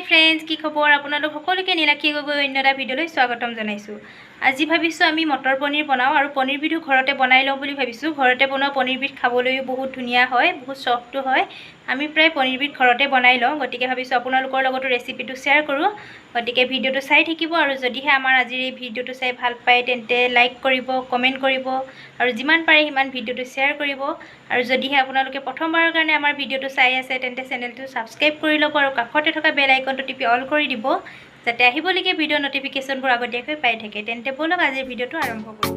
Friends, কি খবৰ আপোনালোক সকলোকে? নীলাক্ষী গগৈ অন্য এটা ভিডিঅ'লৈ স্বাগতম জনাইছোঁ। আজি ভাবিছোঁ আমি মটৰ পনীৰ বনাওঁ আৰু পনীৰবিধো ঘৰতে বনাই লওঁ বুলি ভাবিছোঁ। ঘৰতে বনোৱা পনীৰবিধ খাবলৈও বহুত ধুনীয়া হয়, বহুত চফ্টো হয়। আমি প্ৰায় পনীৰবিধ ঘৰতে বনাই লওঁ, গতিকে ভাবিছোঁ আপোনালোকৰ লগতো ৰেচিপিটো শ্বেয়াৰ কৰোঁ। গতিকে ভিডিঅ'টো চাই থাকিব আৰু যদিহে আমাৰ আজিৰ এই ভিডিঅ'টো চাই ভাল পায়, তেন্তে লাইক কৰিব, কমেণ্ট কৰিব আৰু যিমান পাৰে সিমান ভিডিঅ'টো শ্বেয়াৰ কৰিব। আৰু যদিহে আপোনালোকে প্ৰথমবাৰৰ কাৰণে আমাৰ ভিডিঅ'টো চাই আছে, তেন্তে চেনেলটো ছাবস্ক্ৰাইব কৰি ল'ব আৰু কাষতে থকা বেল আইকনটো টিপি অল কৰি দিব, যাতে আহিবলগীয়া ভিডিঅ' ন'টিফিকেশ্যনবোৰ আগতীয়াকৈ পাই থাকে। তেন্তে ব'লক, আজিৰ ভিডিঅ'টো আৰম্ভ কৰোঁ।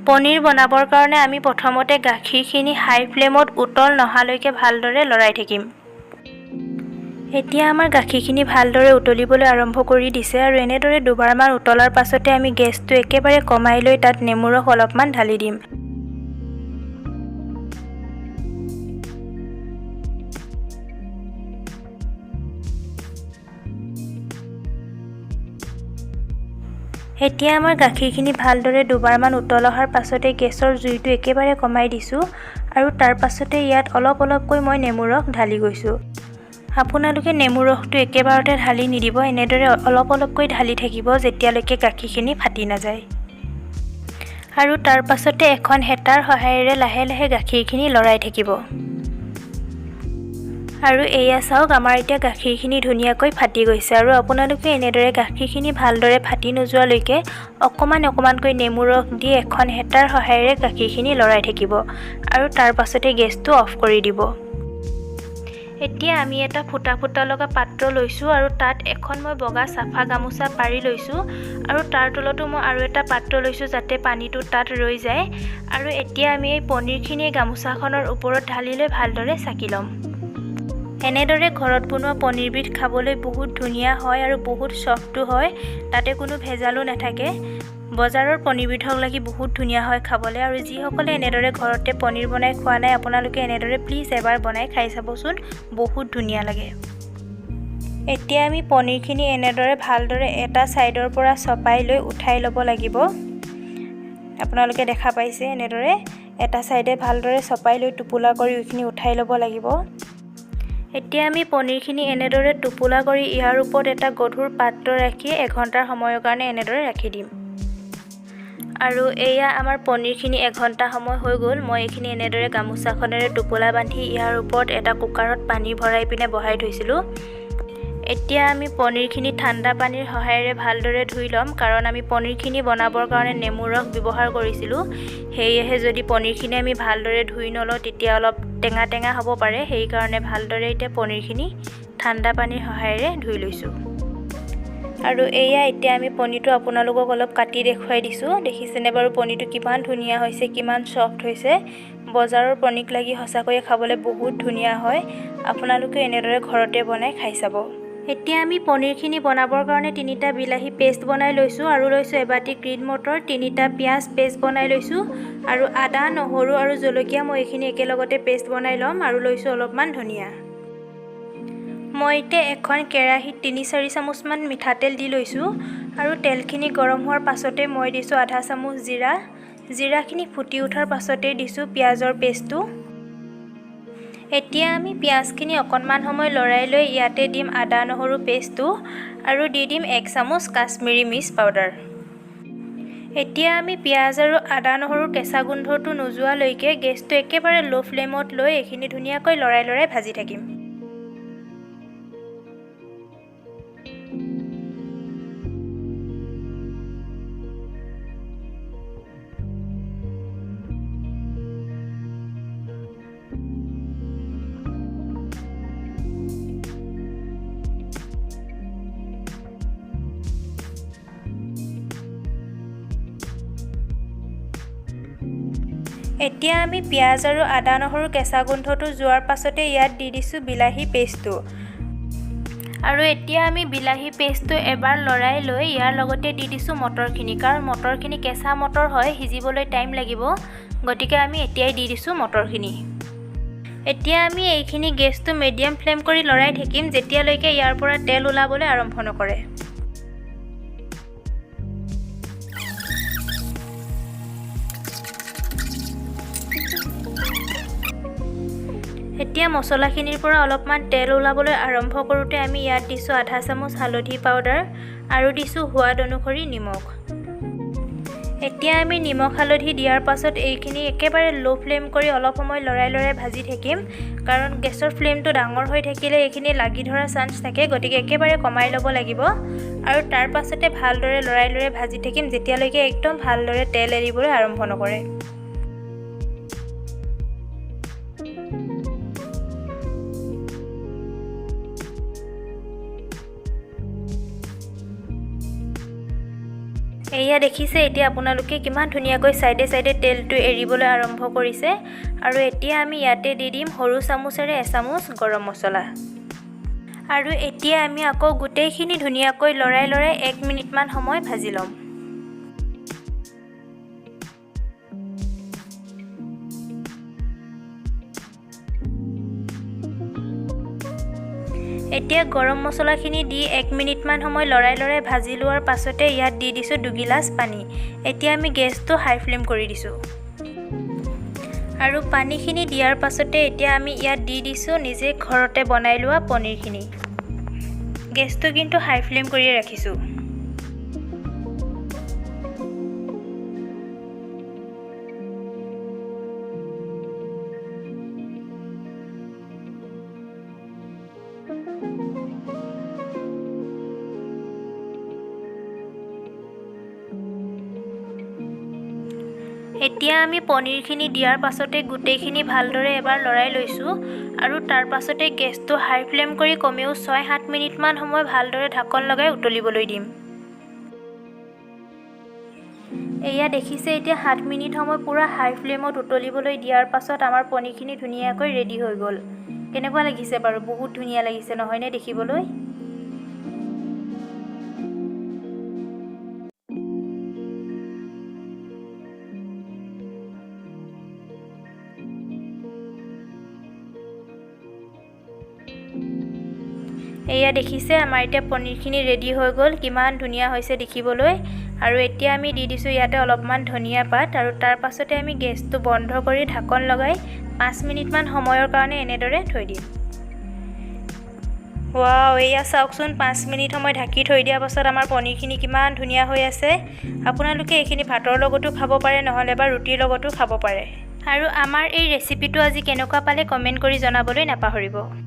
পনীৰ বনাবৰ কাৰণে আমি প্ৰথমতে গাখীৰখিনি হাই ফ্লেমত উতল নহালৈকে ভালদৰে লৰাই থাকিম। এতিয়া আমাৰ গাখীৰখিনি ভালদৰে উতলিবলৈ আৰম্ভ কৰি দিছে আৰু এনেদৰে দুবাৰমান উতলাৰ পাছতে আমি গেছটো একেবাৰে কমাই লৈ তাত নেমু ৰস অলপমান ঢালি দিম। এতিয়া আমাৰ গাখীৰখিনি ভালদৰে দুবাৰমান উতল অহাৰ পাছতে গেছৰ জুইটো একেবাৰে কমাই দিছোঁ আৰু তাৰ পাছতে ইয়াত অলপ অলপকৈ মই নেমু ৰস ঢালি গৈছোঁ। আপোনালোকে নেমু ৰসটো একেবাৰতে ঢালি নিদিব, এনেদৰে অলপ অলপকৈ ঢালি থাকিব যেতিয়ালৈকে গাখীৰখিনি ফাটি নাযায়। আৰু তাৰ পাছতে এখন হেতাৰ সহায়েৰে লাহে লাহে গাখীৰখিনি লৰাই থাকিব। আৰু এয়া চাওক, আমাৰ এতিয়া গাখীৰখিনি ধুনীয়াকৈ ফাটি গৈছে। আৰু আপোনালোকে এনেদৰে গাখীৰখিনি ভালদৰে ফাটি নোযোৱালৈকে অকণমান অকণমানকৈ নেমু ৰস দি এখন হেতাৰ সহায়েৰে গাখীৰখিনি লৰাই থাকিব আৰু তাৰ পাছতে গেছটো অফ কৰি দিব। এতিয়া আমি এটা ফুটা ফুটা লগা পাত্ৰ লৈছোঁ আৰু তাত এখন মই বগা চাফা গামোচা পাৰি লৈছোঁ আৰু তাৰ তলতো মই আৰু এটা পাত্ৰ লৈছোঁ, যাতে পানীটো তাত ৰৈ যায়। আৰু এতিয়া আমি এই পনীৰখিনি গামোচাখনৰ ওপৰত ঢালি লৈ ভালদৰে চাকি ল'ম। এনেদৰে ঘৰত বনোৱা পনীৰবিধ খাবলৈ বহুত ধুনীয়া হয় আৰু বহুত চফ্টো হয়, তাতে কোনো ভেজালো নাথাকে। বজাৰৰ পনীৰবিধক লাগি বহুত ধুনীয়া হয় খাবলৈ। আৰু যিসকলে এনেদৰে ঘৰতে পনীৰ বনাই খোৱা নাই, আপোনালোকে এনেদৰে প্লিজ এবাৰ বনাই খাই চাবচোন, বহুত ধুনীয়া লাগে। এতিয়া আমি পনীৰখিনি এনেদৰে ভালদৰে এটা ছাইডৰ পৰা চপাই লৈ উঠাই ল'ব লাগিব। আপোনালোকে দেখা পাইছে, এনেদৰে এটা ছাইডে ভালদৰে চপাই লৈ টোপোলা কৰি এইখিনি উঠাই ল'ব লাগিব। এতিয়া আমি পনীৰখিনি এনেদৰে টোপোলা কৰি ইয়াৰ ওপৰত এটা গধুৰ পাত্ৰ ৰাখি এঘণ্টাৰ সময়ৰ কাৰণে এনেদৰে ৰাখি দিম। আৰু এয়া আমাৰ পনীৰখিনি এঘণ্টা সময় হৈ গ'ল। মই এইখিনি এনেদৰে গামোচাখনেৰে টোপোলা বান্ধি ইয়াৰ ওপৰত এটা কুকাৰত পানী ভৰাই পিনে বহাই থৈছিলোঁ। এতিয়া আমি পনীৰখিনি ঠাণ্ডা পানীৰ সহায়েৰে ভালদৰে ধুই ল'ম, কাৰণ আমি পনীৰখিনি বনাবৰ কাৰণে নেমু ৰস ব্যৱহাৰ কৰিছিলোঁ। সেয়েহে যদি পনীৰখিনি আমি ভালদৰে ধুই নলওঁ, তেতিয়া অলপ টেঙা টেঙা হ'ব পাৰে। সেইকাৰণে ভালদৰে এতিয়া পনীৰখিনি ঠাণ্ডা পানীৰ সহায়েৰে ধুই লৈছোঁ। আৰু এয়া এতিয়া আমি পনীৰটো আপোনালোকক অলপ কাটি দেখুৱাই দিছোঁ। দেখিছেনে বাৰু পনীৰটো কিমান ধুনীয়া হৈছে, কিমান চফ্ট হৈছে? বজাৰৰ পনীৰ লাগি সঁচাকৈয়ে খাবলৈ বহুত ধুনীয়া হয়। আপোনালোকে এনেদৰে ঘৰতে বনাই খাই চাব। এতিয়া আমি পনীৰখিনি বনাবৰ কাৰণে তিনিটা বিলাহী পেষ্ট বনাই লৈছোঁ আৰু লৈছোঁ এবাটি গ্ৰীণ মটৰ, তিনিটা পিঁয়াজ পেষ্ট বনাই লৈছোঁ আৰু আদা, নহৰু আৰু জলকীয়া মই এইখিনি একেলগতে পেষ্ট বনাই ল'ম আৰু লৈছোঁ অলপমান ধনিয়া। মই এতিয়া এখন কেৰাহীত 3-4 চামুচমান মিঠাতেল দি লৈছোঁ আৰু তেলখিনি গৰম হোৱাৰ পাছতে মই দিছোঁ আধা চামুচ জিৰা। জিৰাখিনি ফুটি উঠাৰ পাছতেই দিছোঁ পিঁয়াজৰ পেষ্টটো। এতিয়া আমি পিঁয়াজখিনি অকণমান সময় লৰাই লৈ ইয়াতে দিম আদা নহৰু পেষ্টটো আৰু দি দিম 1 চামুচ কাশ্মীৰী মিৰ্চ পাউডাৰ। এতিয়া আমি পিঁয়াজ আৰু আদা নহৰুৰ কেঁচা গোন্ধটো নোযোৱালৈকে গেছটো একেবাৰে ল' ফ্লেমত লৈ এইখিনি ধুনীয়াকৈ লৰাই লৰাই ভাজি থাকিম। এতিয়া আমি পিঁয়াজ আৰু আদা নহৰুৰ কেঁচা গোন্ধটো যোৱাৰ পাছতে ইয়াত দি দিছোঁ বিলাহী পেষ্টটো। আৰু এতিয়া আমি বিলাহী পেষ্টটো এবাৰ লৰাই লৈ ইয়াৰ লগতে দি দিছোঁ মটৰখিনি, কাৰণ মটৰখিনি কেঁচা মটৰ হয়, সিজিবলৈ টাইম লাগিব, গতিকে আমি এতিয়াই দি দিছোঁ মটৰখিনি। এতিয়া আমি এইখিনি গেছটো মিডিয়াম ফ্লেম কৰি লৰাই থাকিম যেতিয়ালৈকে ইয়াৰ পৰা তেল ওলাবলৈ আৰম্ভ নকৰে। এতিয়া মছলাখিনিৰ পৰা অলপমান তেল ওলাবলৈ আৰম্ভ কৰোঁতে আমি ইয়াত দিছোঁ আধা চামুচ হালধি পাউডাৰ আৰু দিছোঁ সোৱাদ অনুসৰি নিমখ। এতিয়া আমি নিমখ হালধি দিয়াৰ পাছত এইখিনি একেবাৰে ল' ফ্লেম কৰি অলপ সময় লৰাই লৰাই ভাজি থাকিম, কাৰণ গেছৰ ফ্লেমটো ডাঙৰ হৈ থাকিলে এইখিনি লাগি ধৰাৰ চান্স থাকে, গতিকে একেবাৰে কমাই ল'ব লাগিব। আৰু তাৰ পাছতে ভালদৰে লৰাই লৰাই ভাজি থাকিম যেতিয়ালৈকে একদম ভালদৰে তেল এৰিবলৈ আৰম্ভ নকৰে। এয়া দেখিছে এতিয়া আপোনালোকে কিমান ধুনীয়াকৈ চাইডে চাইডে তেলটো এৰিবলৈ আৰম্ভ কৰিছে। আৰু এতিয়া আমি ইয়াতে দি দিম সৰু চামুচেৰে এচামুচ গৰম মছলা। আৰু এতিয়া আমি আকৌ গোটেইখিনি ধুনীয়াকৈ লৰাই লৰাই 1 মিনিটমান সময় ভাজি ল'ম। এতিয়া গৰম মছলাখিনি দি 1 মিনিটমান সময় লৰাই লৰাই ভাজি লোৱাৰ পাছতে ইয়াত দি দিছোঁ 2 গিলাচ পানী। এতিয়া আমি গেছটো হাই ফ্লেম কৰি দিছোঁ। আৰু পানীখিনি দিয়াৰ পাছতে এতিয়া আমি ইয়াত দি দিছোঁ নিজে ঘৰতে বনাই লোৱা পনীৰখিনি। গেছটো কিন্তু হাই ফ্লেম কৰিয়ে ৰাখিছোঁ। এতিয়া আমি পনীৰখিনি দিয়াৰ পাছতে গোটেইখিনি ভালদৰে এবাৰ লৰাই লৈছোঁ। আৰু তাৰ পাছতে গেছটো হাই ফ্লেম কৰি কমেও 6-7 মিনিটমান সময় ভালদৰে ঢাকন লগাই উতলিবলৈ দিম। এয়া দেখিছে এতিয়া 7 মিনিট সময় পূৰা হাই ফ্লেমত উতলিবলৈ দিয়াৰ পাছত আমাৰ পনীৰখিনি ধুনীয়াকৈ ৰেডি হৈ গ'ল। কেনেকুৱা লাগিছে বাৰু? বহুত ধুনীয়া লাগিছে নহয়নে দেখিবলৈ? এয়া দেখিছে আমাৰ এতিয়া পনীৰখিনি ৰেডি হৈ গ'ল, কিমান ধুনীয়া হৈছে দেখিবলৈ। আৰু এতিয়া আমি দি দিছোঁ ইয়াতে অলপমান ধনিয়া পাত। আৰু তাৰ পাছতে আমি গেছটো বন্ধ কৰি ঢাকন লগাই 5 মিনিটমান সময়ৰ কাৰণে এনেদৰে থৈ দিম। ৱাও, এয়া চাওকচোন 5 মিনিট সময় ঢাকি থৈ দিয়াৰ পাছত আমাৰ পনীৰখিনি কিমান ধুনীয়া হৈ আছে। আপোনালোকে এইখিনি ভাতৰ লগতো খাব পাৰে, নহ'লে বা ৰুটিৰ লগতো খাব পাৰে। আৰু আমাৰ এই ৰেচিপিটো আজি কেনেকুৱা পালে কমেণ্ট কৰি জনাবলৈ নাপাহৰিব।